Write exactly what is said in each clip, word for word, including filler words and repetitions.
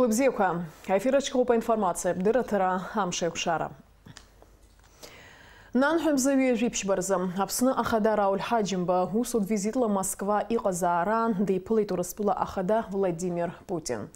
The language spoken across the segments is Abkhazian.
Лыбзиақәа, аефир аҿы иҟоуп аинформациатә дырраҭара, амш еиқәшара. Нанҳәа мза ҩажәи ԥшьба рзы Аԥсны Ахада Рауль Ҳаџьымба усутә визитла Москва иҟазаара аан диԥылеит Урыстәыла Ахада Владимир Путин.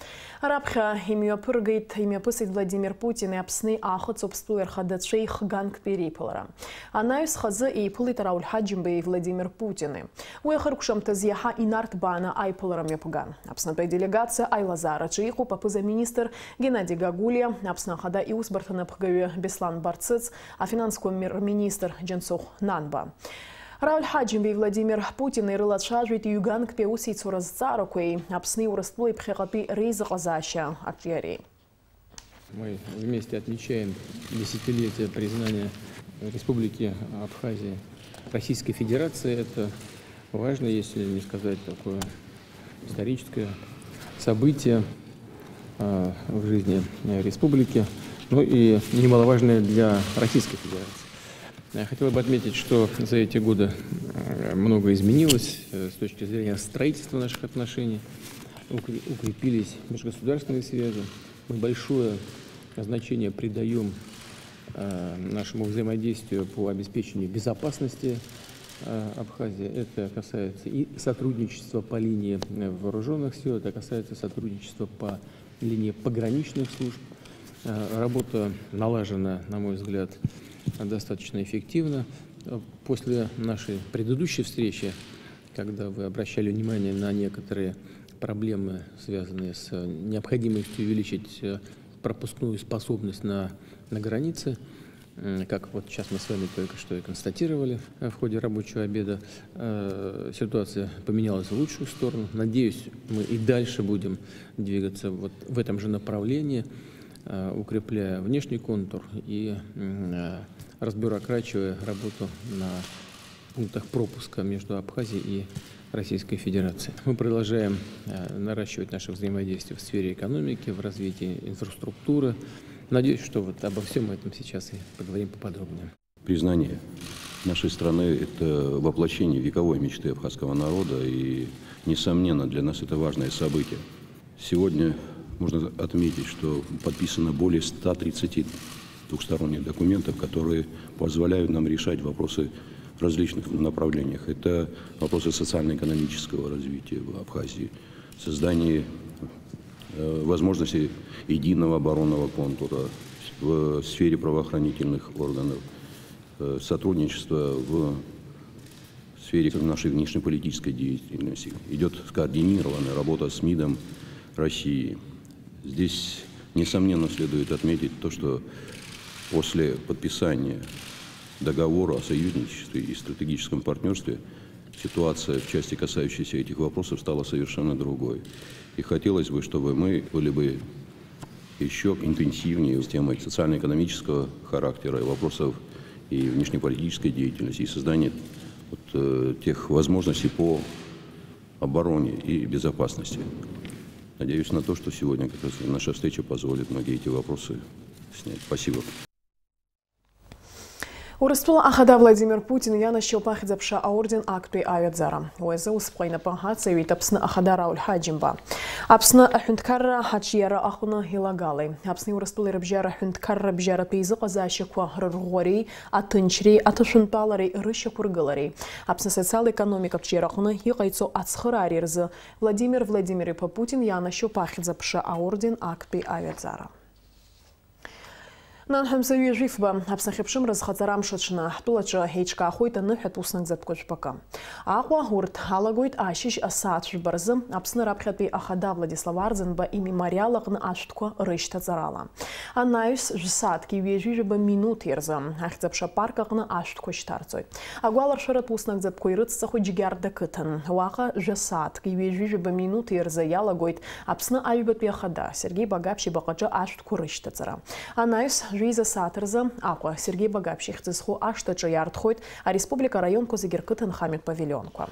Раԥхьа имҩаԥыргеит, имҩаԥысит Владимир Путини Аԥсни Аахыҵ Уаԥстәылеи рхадацәеи хганктәи реиԥылара. Анаҩс хазы еиԥылеит Рауль Ҳаџьымбеи Владимир Путини. Уи ахыркәшамҭаз иаҳа инарҭбааны аиԥылара мҩаԥган. Аԥснатәи аделегациа аилазаараҿы иҟоуп аԥыза-министр Геннади Гагулиа, Аԥсны Ахада иусбарҭа напхгаҩы Беслан Барцыц, афинансқәа мир-, рминистр Џьансыхә Нанба. Рауль Ҳаџьымбеи Владимир Путини ирылацәажәеит ҩганктәи аусеицура азҵаарақәеи Аԥсни Урыстәылеи ԥхьаҟатәи реизыҟазаашьа аҿиареи. Мы вместе отмечаем десятилетие признания Республики Абхазия Российской Федерацией. Это важно, если не сказать такое историческое событие, а, в жизни, э, республики, ну и немаловажное для Российской Федерации. Я хотел бы отметить, что за эти годы, э, многое изменилось, э, с точки зрения строительства наших отношений. Укре-, укрепились межгосударственные связи. Мы большое значение придаём, э, нашему взаимодействию по обеспечению безопасности, э, Абхазии. Это касается и сотрудничества по линии, э, вооружённых сил, это касается сотрудничества по линии пограничных служб. Э, работа налажена, на мой взгляд, достаточно эффективно. Э, после нашей предыдущей встречи, когда вы обращали внимание на некоторые проблемы, связанные с необходимостью увеличить, э, пропускную способность на, на границе, м, как вот сейчас мы с вами только что и констатировали, э, в ходе рабочего обеда, э, ситуация поменялась в лучшую сторону. Надеюсь, мы и дальше будем двигаться вот в этом же направлении, э, укрепляя внешний контур и, м, э, разбюрокрачивая работу на пунктах пропуска между Абхазией и Российской Федерацией. Мы продолжаем, э, наращивать наше взаимодействие в сфере экономики, в развитии инфраструктуры. Надеюсь, что вот обо всём этом сейчас и поговорим поподробнее. Признание нашей страны — это воплощение вековой мечты абхазского народа, и, несомненно, для нас это важное событие. Сегодня можно отметить, что подписано более ста тридцати двухсторонних документов, которые позволяют нам решать вопросы в различных направлениях. Это вопросы социально-экономического развития в Абхазии, создание, э, возможности единого оборонного контура в сфере правоохранительных органов, э, сотрудничество в сфере нашей внешнеполитической деятельности. Идёт скоординированная работа с МИДом России. Здесь, несомненно, следует отметить то, что после подписания договора о союзничестве и стратегическом партнёрстве ситуация в части, касающейся этих вопросов, стала совершенно другой. И хотелось бы, чтобы мы были бы ещё интенсивнее с темой социально-экономического характера, вопросов и внешнеполитической деятельности, и создания вот, э, тех возможностей по обороне и безопасности. Надеюсь на то, что сегодня как раз наша встреча позволит многие эти вопросы снять. Спасибо. Урыстәыла Ахада Владимир Путин ианашьоуп Ахьӡ-аԥша аорден актәи аҩаӡара. Уи азы усԥҟа инапы аҵаҩит Аԥсны Ахада Рауль Ҳаџьымба. Аԥсны аҳәынҭқарра аҿиара аҟны илагалеи, Аԥсни Урыстәылеи рыбжьара аҳәынҭқарра бжьаратәи еизыҟазаашьақәа рырӷәӷәареи, аҭынчреи, аҭышәынтәалареи рышьақәыргылареи, Аԥсны асоциал-економикатә ҿиараҟны иҟаиҵо ацхыраареи рзы Владимир Владимир-иԥа Путин ианашьоуп Ахьӡ-аԥша аорден актәи аҩаӡара. Нанҳәа мза ҩажәи фба, Аԥсны ахьыԥшымра зхаҵара амш аҽны, ҳтәылаҿы еиҿкаахоит аныҳәатә уснагӡатәқәа жәпакы. Аҟәа урҭ алагоит ашьыжь асааҭ жәба рзы Аԥсны раԥхьатәи ахада Владислав Арӡынба имемориал аҟны ашәҭқәа рышьҭаҵарала. Анаҩс, жәсааҭки ҩажәи жәаба минуҭи рзы Ахьӡ-аԥша апарк аҟны ашәҭқәа шьҭарҵоит. Агәаларшәаратә уснагӡатәқәа ирыцҵахоит Џьгьарда қыҭан. Уаҟа жәа-сааҭк ҩажәи жәаба минуҭи рзы иалагоит Аԥсны аҩбатәи ахада Сергеи Багаԥшь ибаҟаҿы ашәҭқәа рышьҭаҵара. Анаҩс, Жәеиза сааҭ рзы Аҟәа Сергеи Багаԥшь ихьӡ зху ашҭаҿы иаартхоит ареспублика араионқәа зегьы рқыҭанхамҩатә павилионқәа.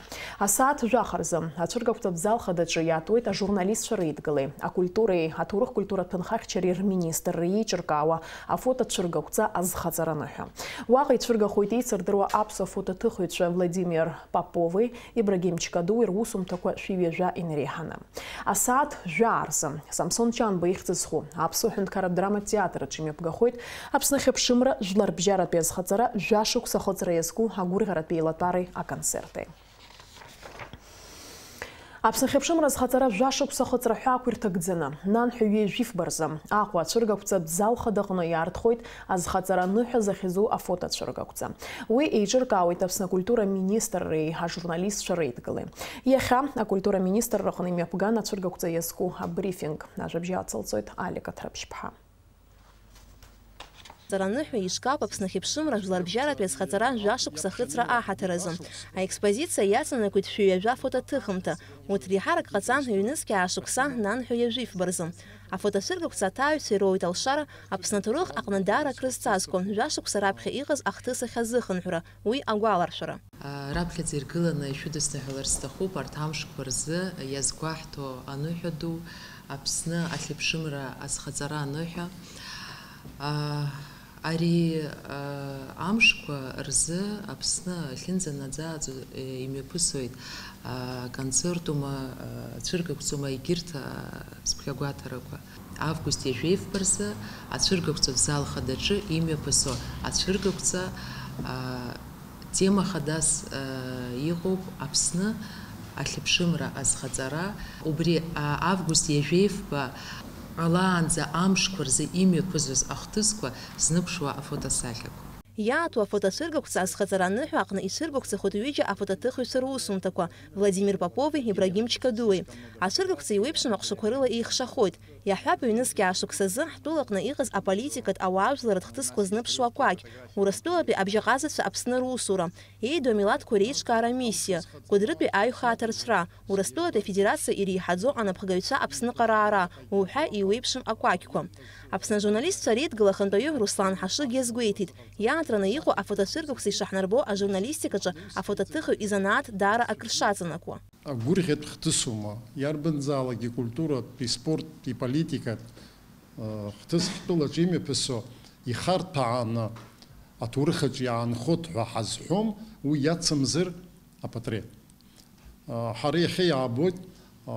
Асааҭ жәаха рзы ацәыргақәҵатә зал хадаҿы иаатуеит ажурналистцәа реидгылеи, акультуреи, аҭоурых-культуратә ҭынхахьчареи рминистрреи еиҿыркаауа афотоцәыргақәҵа азхаҵара аныҳәа. Уаҟа ицәыргахоит еицырдыруа аԥсуа фотоҭыхҩцәа Владимир Попови Ибрагим Чкадуи русумҭақәа шәи ҩажәа инареиҳаны. Асааҭ жәаа рзы Самсон Чанба ихьӡ зху аԥсуа ҳәынҭқарратә драматә театр аҿы имҩаԥгахоит Аԥсны ахьыԥшымра жәларбжьаратәи азхаҵара жәашықәса ахыҵра иазку агәырӷьаратәи еилатәареи аконцерти. Аԥсны ахьыԥшымра азхаҵара жәашықәса ахыҵра ҳәа ақәирҭагӡаны, нанҳәа ҩажәифба рзы Аҟәа ацәыргақәҵатә зал хадаҟны иаартхоит азхаҵара аныҳәа захьӡу афотоцәыргақәҵа. Уи еиҿыркаауеит Аԥсны акультура министрреи ажурналистцәа реидгылеи. Иахьа акультура министрраҟны имҩаԥган ацәыргақәҵа иазку абрифинг. Ажәабжь ацылҵоит Алика Ҭраԥшьԥҳа. Ҵара аныҳәа еиҿкаауп Аԥсны ахьыԥшымра жәларбжьаратәи азхаҵара жәашықәса ахыҵра аҳаҭыр азы. Аекспозициа иаҵанакуеит шәи ҩажәа фотоҭыхымҭа. Урҭ реиҳарак ҟаҵан ҩнызқьи аашықәса нанҳәа ҩажәифба рзы. Афотоцәыргақәҵа аҭааҩцәа ироуеит алшара Аԥсны аҭоурых аҟны даара акрызҵазкуа, жәашықәса раԥхьа иҟаз ахҭыс ахь азыхынҳәра, уи агәаларшәара. Раԥхьаӡа иргыланы ишәыдысныҳәалар сҭахуп арҭ амшқәа рзы иазгәаҳҭо аныҳәа ду, Аԥсны ахьыԥшымра азхаҵара аныҳәа. Ари амшқәа рзы Аԥсны ахьынӡанаӡааӡо имҩаԥысуеит аконцертума, ацәыргақәҵома, егьырҭ цыԥхьагәаҭарақәа. Август ҩажәеифба рзы ацәыргақәҵатә зал хадаҿы имҩаԥысо ацәыргақәҵа, а, тема хадас, а, иҟоуп Аԥсны ахьыԥшымра азхаҵара. Убри, а, август ҩажәеифба ҟалаанӡа амшқәа рзы имҩаԥызоз ахҭысқәа зныԥшуа афотосахьақәа. Иаатуа афотоцәыргақәҵа азхаҵара аныҳәа аҟны ицәыргақәҵахоит ҩыџьа афотоҭыхҩцәа русумҭақәа, Владимир Попови Ибрагим Чкадуи. Ацәыргақәҵа еиуеиԥшым аҟәшақәа рыла еихшахоит. Иаҳҳәап, ҩнызқьи аашықәсазы ҳтәылаҟны иҟаз аполитикатә ауаажәларратә хҭысқәа зныбшуа акәакь, Урыстәылатәи абжьаҟазацәа Аԥсны русура, еидоу амилаҭқәа реиҿкаара амиссиа, Кәыдрытәи аҩхаа аҭарцәра, Урыстәылатәи Афедерациа иреиҳаӡоу анапхгаҩцәа Аԥсныҟа раара уҳәа еиуеиԥшым акәакьқәа. Аԥсны ажурналистцәа реидгыла ахантәаҩы Руслан Ҳашыг иазгәеиҭеит, иаатраны иҟоу афотоцәыргақәҵа ишаҳнарбо ажурналистикаҿы афотоҭыхҩы изанааҭ даара акрышаҵанакуа. Агәырӷьатә хҭысума, иарбанзаалак икультуратә, испорттә, иполитикатә, э, хҭыс ҳтәылаҿ имҩаԥысо ихарҭәааны аҭоурыхаҿ иаанхоит ҳәа ҳазҳәом, уи иацымзар апатреҭ. Э, ҳара иахьа иаабоит, э,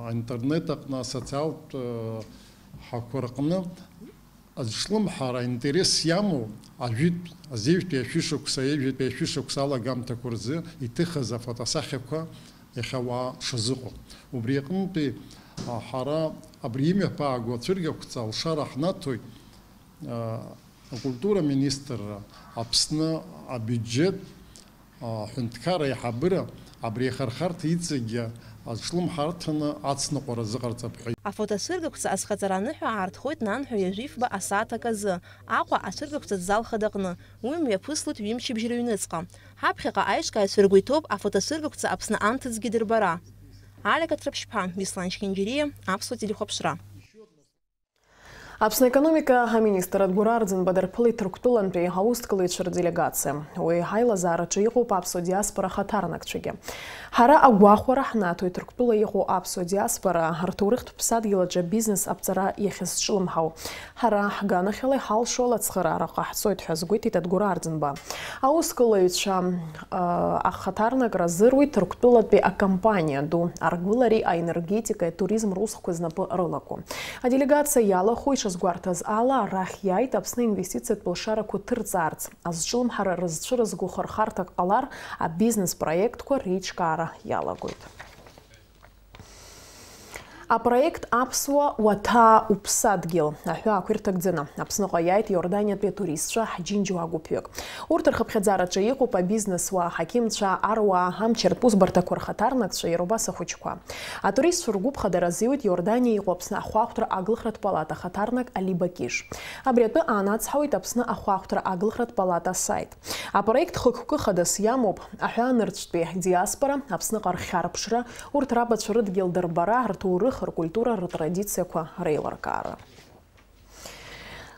аинтернет аҟны, асоциалтә, э, ҳақәа рҟны Азҿлымҳара аинтерес иамоу ажәытә, азеижәтәи ашәышықәса, аҩажәатәи ашәышықәса алагамҭақәа рзы иҭыхыз афотосахьақәа иахьа уа дшазыҟоу. Убри аҟынтәи, а, ҳара абри имҩаԥааго ацәыргақәҵа алшара ҳнаҭоит, а, акультура министрра, Аԥсны абиуџьет, Аҳәынҭқарра аиҳабыра абри ахырхарҭа иҵегьы азҿлымҳарҭаны ацныҟәара азыҟарҵап ҳәа. Афотоцәыргақәҵа азхаҵара аныҳәа аартхоит нанҳәа ҩажәифба асааҭ аказы, Аҟәа ацәыргақәҵатә зал хадаҟны, уи мҩаԥыслоит ҩымчыбжь рыҩныҵҟа. Ҳаԥхьаҟа аиҿкааҩцәа ргәы иҭоуп афотоцәыргақәҵа Аԥсны анҭыҵгьы дырбара. Алика Ҭраԥшьԥҳа, Беслан Чхинџьириа, Аԥсуа телехәаԥшра. Аԥсны аекономика аминистр Адгәыр Арӡынба дарԥылеит Ҭырқәтәылантәи аусҭгылаҩцәа рделегациа. Уи ҳаилазаараҿы иҟоуп аԥсуа диаспора ахаҭарнакцәагьы. Ҳара агәахәара ҳнаҭоит Ҭырқәтәыла иҟоу аԥсуа диаспора рҭоурыхтә ԥсадгьыл аҿы абизнес аԥҵара иахьазҿлымҳау. Ҳара ҳганахьала иҳалшо алацхыраара ҟаҳҵоит ҳәа азгәеиҭеит Адгәыр Арӡынба. Аусгылаҩцәа, а, ахаҭарнакра азыруит Ҭырқәтәылатәи акомпаниа ду аргылареи аенергетикеи атуризм русқәа знапы рылаку. Аделегациа иалахәу ишазгәарҭаз ала, арахь иааит Аԥсны аинвестициатә лшарақәа ҭырҵаарц, азҿлымҳара рызцәырызго хырхарҭак ҟалар, абизнес проектқәа реиҿкаара иалагоит. Апроект Аԥсуа уаҭаа уԥсадгьыл аҳәаақәа ирҭагӡаны Аԥсныҟа иааит Иорданиатәи атуристцәа ҳџьынџьуаа гәыԥҩык. Урҭ рхыԥхьаӡараҿы иҟоуп абизнесуаа, аҳақьымцәа, аруаа, амчыртә усбарҭақәа рхаҭарнакцәа, иара убас ахәыҷқәа. Атуристцәа ргәыԥ хадара азиуеит Иорданиа иҟоу Аԥсны ахәаахәҭра аглыхратә палата ахаҭарнак Али Бакиш. Абри атәы аанацҳауеит Аԥсны ахәаахәҭра аглыхратә палата асаит. Апроект хықәкы хадас иамоуп, аҳәаанырцәтәи диаспора, Аԥсныҟа рхьарԥшра, урҭ рабацәа рыдгьыл дырбара, рҭоурых, ркультура, ртрадициақәа реилыркаара.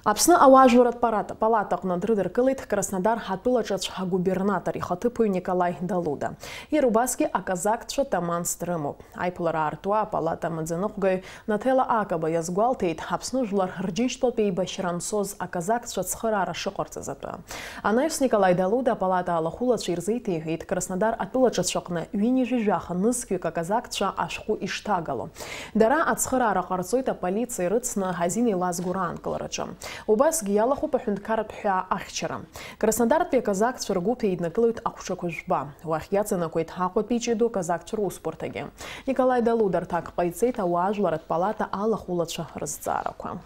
Аԥсны ауаажәларратә парад-, палатаҟны дрыдыркылеит Краснодар атәылаҿацә агубернатор ихаҭыԥуаҩ Николаи Далуда. Иара убасгьы аказакцәа таманс дрымоуп. Аиԥылара аартуа апалата амаӡаныҟәгаҩ Наҭела Акаба иазгәалҭеит, Аԥсны жәлар рџьынџьтәылатә еибашьра ансоз аказакцәа ацхыраара шыҟарҵаз атәы. Анаҩс Николаи Далуда апалата алахәылацәа ирзеиҭеиҳәеит, Краснодар атәылаҿацәаҟны ҩынҩажәи жәаха нызқьҩык аказакцәа ашәҟәы ишҭагало. Дара ацхыраара ҟарҵоит аполициа ирыцны азин еилазго раанкылараҿы. Убасгьы иалахәуп аҳәынҭқарратә ҳәаа ахьчара. Краснодартәи аказакцәа ргәыԥ еиднакылоит ахәҽқәа жәба. Уахь иаҵанакуеит Аҟәатәи иҷыдоу аказакцәа русбарҭагьы. Николаи Далуда рҭак ҟаиҵеит ауаажәларратә палата алахәылацәа рызҵаарақәа.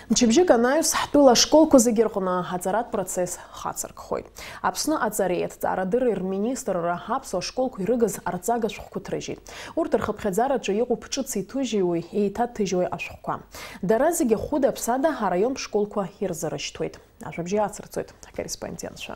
Мчыбжьык анаҩс, ҳтәыла ашколқәа зегьы рҟны аҵаратә процесс хацыркхоит. Аԥсны аҵареи аҭҵаарадырреи рминистрра аԥсуа школқәа ирыгыз арҵага шәҟәқәа ҭрыжьит. Урҭ рхыԥхьаӡараҿы иҟоуп ҿыц иҭыжьуеи еиҭаҭыжьуеи ашәҟәқәа. Дара зегьы хәыда-ԥсада араионтә школқәа ирзырышьҭуеит. Ажәабжьы ацырҵоит ҳкорреспондентцәа.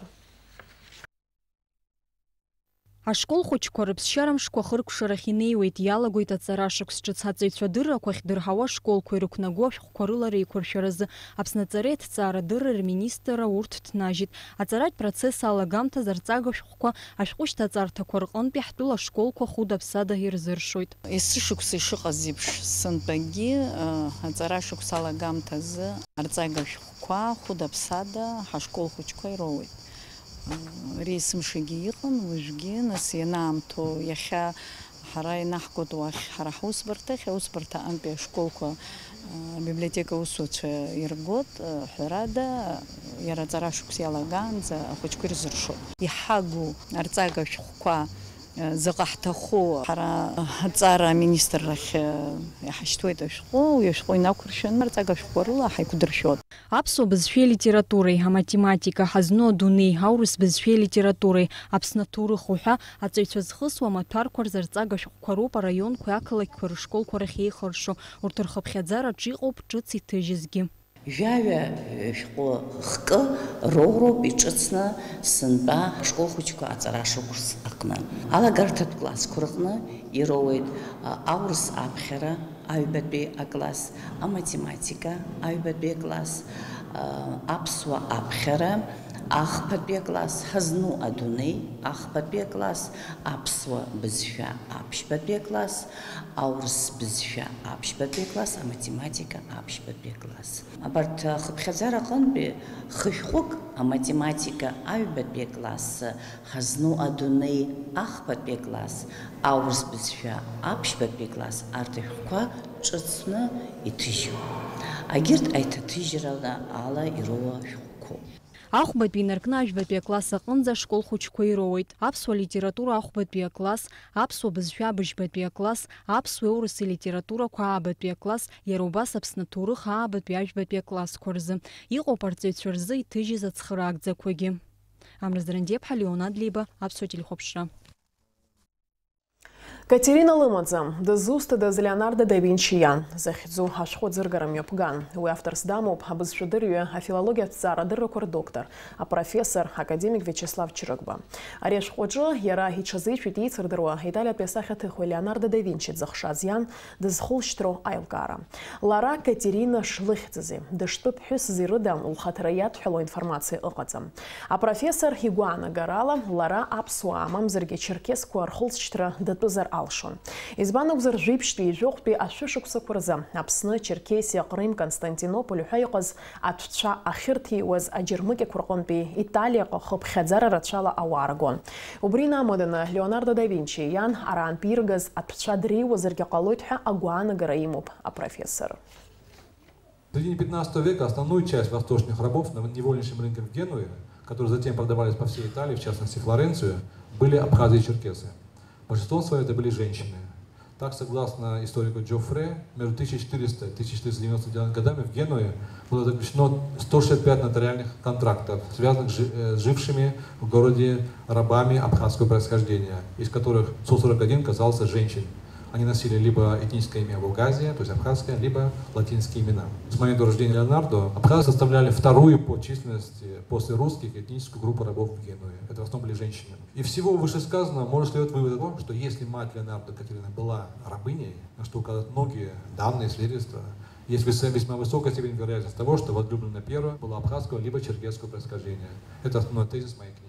Ашкол хәыҷқәа рыԥсшьара мшқәа хыркәшарахь инеиуеит, иалагоит аҵара шықәс ҿыц аҵаҩцәа адыррақәа ахьдырҳауа ашколқәа ирықәнаго ашәҟәқәа рыла реиқәыршәаразы. Аԥсны аҵареи аҭҵаарадырреи рминистрра урҭ днажьит. Аҵаратә процесс алагамҭаз арҵага шәҟәқәа ашәҟәышьҭаҵарҭақәа рҟынтәи ҳтәыла ашколқәа хәыда-ԥсада ирзыршоит. Есышықәса ишыҟаз еиԥш, сынтәагьы, э, аҵара шықәса алагамҭазы арҵага шәҟәқәа хәыда-ԥсада ҳашкол хәыҷқәа ироуеит. Ари есымшагьы иҟан, уажәгьы, нас ианаамҭоу, иахьа ҳара инаҳгоит уахь, ҳара ҳусбарҭахь, аусбарҭа аҟынтәи ашколқәа, а, абиблиотека аусуцәа иргоит, а, ҳәарада, иара аҵара шықәс иалагаанӡа ахәыҷқәа ирзыршоит. Иҳагу арҵага шәҟәқәа, а, заҟа ҳҭаху, ҳара аҵара аминистррахь, а, иҳашьҭуеит ашәҟәы, уи ашәҟәы инақәыршәаны арҵага шәҟәқәа рыла ҳаиқәдыршәоит. Аԥсуа бызшәеи литературеи, аматематика, ҳазну адунеи, аурыс бызшәеи литературеи, Аԥсны аҭоурых уҳәа аҵаҩцәа зхысуа амаҭәарқәа рзырҵага шәҟәқәа роуп араионқәеи ақалақьқәеи рышколқәа рахь еихыршо, урҭ рхыԥхьаӡараҿы иҟоуп ҿыц иҭыжьызгьы. Жәаҩа шәҟәы хкы роуроуп иҿыцны сынтәа ашкол хәыҷқәа аҵара шықәс аҟны. Алагарҭатә классқәа рҟны ироуеит, а, аурыс аԥхьара, аҩбатәи акласс, аматематика, аҩбатәи акласс, а, аԥсуа аԥхьара, ахԥатәи акласс, ҳазну адунеи, ахԥатәи акласс, аԥсуа бызшәа, аԥшьбатәи акласс, аурыс бызшәа, аԥшьбатәи акласс, аматематика, аԥшьбатәи акласс. Абарҭ ахыԥхьаӡара аҟынтәи хышәҟәык, аматематика, аҩбатәи акласс, ҳазну адунеи, ахԥатәи акласс, аурыс бызшәа, аԥшьбатәи класс, арҭ ашәҟәқәа ҿыцны иҭыжьуп. Агьырҭ аиҭаҭыжьрала ала ироуа шәҟәқәоуп. Ахәбатәи инаркны ажәбатәи акласс аҟынӡа ашкол хәыҷқәа ироуеит. Аԥсуа литература ахәбатәи акласс, аԥсуа бызшәа абыжьбатәи акласс, аԥсуеи аурыси литературақәа аабатәи акласс, иара убас Аԥсны аҭоурых аабатәи ажәбатәи аклассқәа рзы. Иҟоуп арҵаҩцәа рзы иҭыжьыз ацхыраагӡақәагьы. Амра Зрандиаԥҳа, Леон Адлеиба, Аԥсуа телехәаԥшра. Катерина лымаӡам, дызусҭадаз Леонардо да Винчи иан, захьӡу ашәҟәы ӡыргара мҩаԥган. Уи авторс дамоуп абызшәадырҩы, афилологиатә ҭҵаарадыррақәа рдоктор, апрофессор, академик Виачеслав Чрыгба. Ари ашәҟәаҿы иара иҽазишәеит еицырдыруа италиатәи асахьаҭыхҩы Леонардо да Винчи дзыхшаз иан дызхылшьҭроу аилкаара. Лара Катерина шлыхьӡызи, дыштәы ԥҳәысзи рыда лхаҭара иадҳәалоу информациа ыҟаӡам. Апрофессор игәаанагарала, лара аԥсуаа, мамзаргьы ачерқьесқәа рхылҵшьҭра датәызар алшон. Избан акәзар, жәиԥшьтәи, жәохәтәи ашәышықәсақәа рзы Аԥсны, Черкесиа, Ҟрым, Константинополь ҳәа иҟаз аҭәцәа ахьырҭиуаз аџьармыкьақәа рҟынтәи Италиаҟа хыԥхьаӡара рацәала ауаа ргон. Убри инамаданы, Леонардо да Винчи иан араантәи иргаз аҭәцәа дреиуазаргьы ҟалоит ҳәа агәаанагара имоуп апрофессор. В середине пятнадцатого века основную часть восточных рабов на невольничьем рынке в Генуе, которые затем продавались по всей Италии, в частности Флоренцию, были абхазы и черкесы. Большинство своем это были женщины. Так, согласно историку Джоффре, между тысяча четыреста и тысяча четыреста девяносто девятым годами в Генуе было заключено сто шестьдесят пять нотариальных контрактов, связанных с жи-, э, с жившими в городе рабами абхазского происхождения, из которых сто сорок один касался женщин. Они носили либо этническое имя Абугазия, то есть абхазское, либо латинские имена. С момента рождения Леонардо абхазы составляли вторую по численности после русских этническую группу рабов в Генуе. Это в основном были женщины. Из всего вышесказанного может следовать вывод того, что если мать Леонардо Катерина была рабыней, на что указывают многие данные, свидетельства, Есть вес- весьма высокая степень вероятности того, что возлюбленная первая была абхазского либо черкесского происхождения. Это основной тезис моей книги.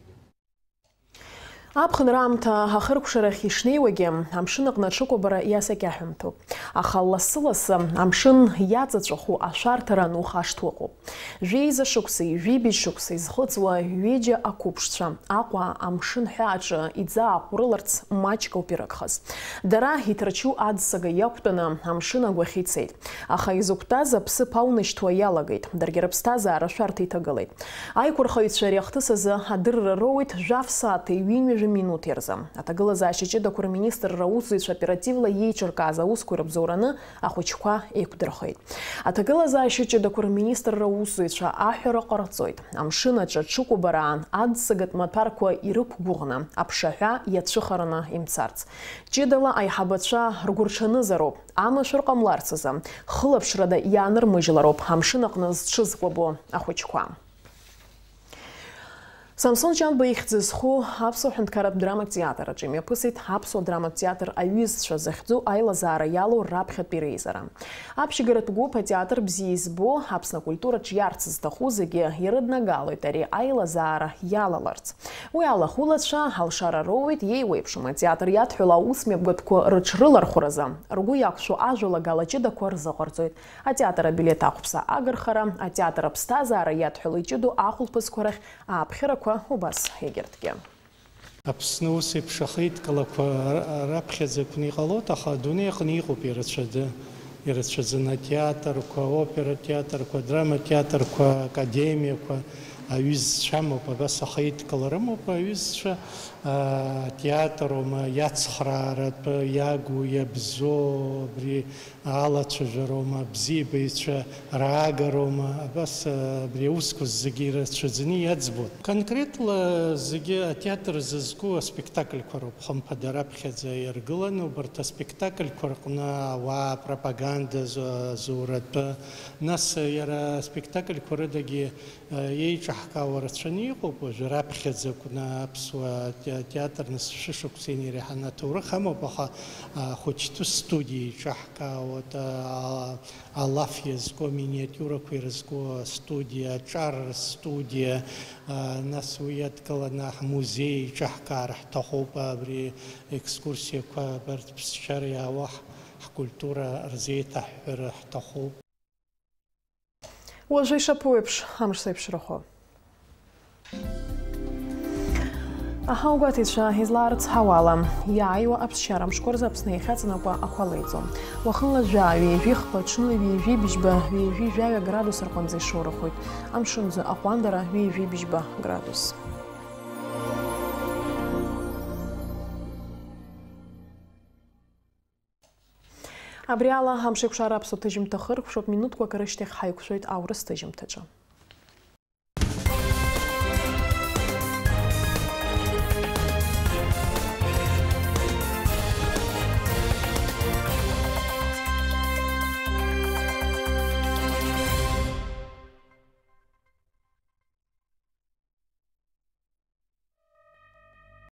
Аԥхынра аамҭа ахыркәшарахь ишнеиуагьы, амшын аҟны аҽыкәабара иасакьаҳәымҭоуп. Аха лассы-лассы амшын иаҵаҵәаху ашәарҭара анухашҭуа ыҟоуп. Жәеиза шықәсеи жәибжь шықәсеи зхыҵуа ҩыџьа ақәыԥшцәа Аҟәа амшын ҳәааҿы иӡааҟәрыларц маҷк ауп ирыгхаз. Дара иҭарчу аӡсага иақәтәаны амшын агәахьы ицеит. Аха изықәтәаз аԥсыԥ аунашьҭуа иалагеит, даргьы рыԥсҭазаара шәарҭа иҭагылеит. Аиқәырхаҩцәа ари ахҭыс азы адырра роуеит жәаф сааҭи ҩынҩажәа минуҭи рзы. Аҭагылазаашьа ҷыдақәа рминистрра аусзуҩцәа оперативла иеиҿыркааз аусқәа ирыбзоураны ахәыҷқәа еиқәдырхеит. Аҭагылазаашьа ҷыдақәа рминистрра аусзуҩцәа аҳәара ҟарҵоит, амшын аҿы аҽыкәабараан аӡсагатә маҭәарқәа ирықәгәыӷны аԥшаҳәа иацәыхараны имцарц. Ҷыдала аиҳабацәа ргәырҽанызароуп, амашәыр ҟамларц азы, хылаԥшрада иаанырмыжьлароуп амшын аҟны зҽызкәабо ахәыҷқәа. Самсон Ҷанба ихьӡ зху Аԥсуа ҳәынҭқарратә драматә театр аҿы имҩаԥысит Аԥсуа драматә театр аҩызцәа захьӡу аилазаара иалоу раԥхьатәи реизара. Аԥшьгаратә гәыԥ атеатр бзиа избо, Аԥсны акультураҿ иаарц зҭаху зегьы ирыднагалоит ари аилазаара иалаларц. Уи ала ахәылацәа алшара роуеит, иеиуеиԥшым атеатр иадҳәало аусмҩаԥгатәқәа рыҽрылархәразы ргәы иақәшәо ажәалагала ҷыдақәа рзыҟарҵоит. Атеатр абилеҭ ахәԥса агархара, атеатр аԥсҭазаара иадҳәало иҷыдоу ахәылԥазқәа рахь ааԥхьарақәа убас егьырҭгьы. Аԥсны ус еиԥш ахеидкылақәа ра-, раԥхьаӡақәаны иҟалоит, аха адунеи аҟны иҟоуп ирацәаӡа-, ирацәаӡаны атеатрқәа, аопера театрқәа, адрама театрқәа, академиақәа, аҩызцәа амоуп, абас ахеидкыла рымоуп, аҩызцәа, аа, атеатр аума, иацхрааратәы, иагу, иабзоу, абри алацәажәароума, абзиабаҩцәа раагароума, абас, абри аусқәа зегьы ирацәаӡаны иаӡбоит. Конкретла зегьы атеатр зызку аспектакльқәа роуп, хымԥада, раԥхьаӡа иргыланы, убарҭ аспектакльқәа рҟны ауаа апропаганда зу-, зуратәы, нас иара аспектакльқәа рыдагьы еиҿаҳкаауа рацәаны иҟоуп, уажәы раԥхьаӡа акәны аԥсуа те-, театр нас шәышықәса инареиҳаны аҭоурых амоуп, аха, а, хәыҷтәы студиа еиҿаҳкаауеит, а, алаф иазку, аминиатиурақәа ирызку астудиа, аҿар рстудиа, а, нас уи иадкыланы ҳмузеи еиҿаҳкаар ҳҭахуп, абри екскурсиақәа абарҭ ԥсшьара иаауа ҳ-, ҳкультура рзеиҭаҳҳәара ҳҭахуп. Уажәы ишаԥу еиԥш, амш зеиԥшрахо. Аҳауагәаҭаҩцәа излаарыцҳауа ала, иааиуа аԥсшьара мшқәа рзы Аԥсны иахьаҵанакуа ақәа леиӡом. Уахынла жәаа, ҩажәи хԥа, ҽынла ҩажәи быжьба, ҩажәи жәаҩа градус рҟынӡа ишоурахоит. Амшынӡы аҟәандара ҩажәи быжьба градус. Абри ала амшеикәшара аԥсуа ҭыжьымҭа хыркәшоуп, минуҭқәак рышьҭахь ҳаиқәшәоит аурыс ҭыжьымҭаҿы.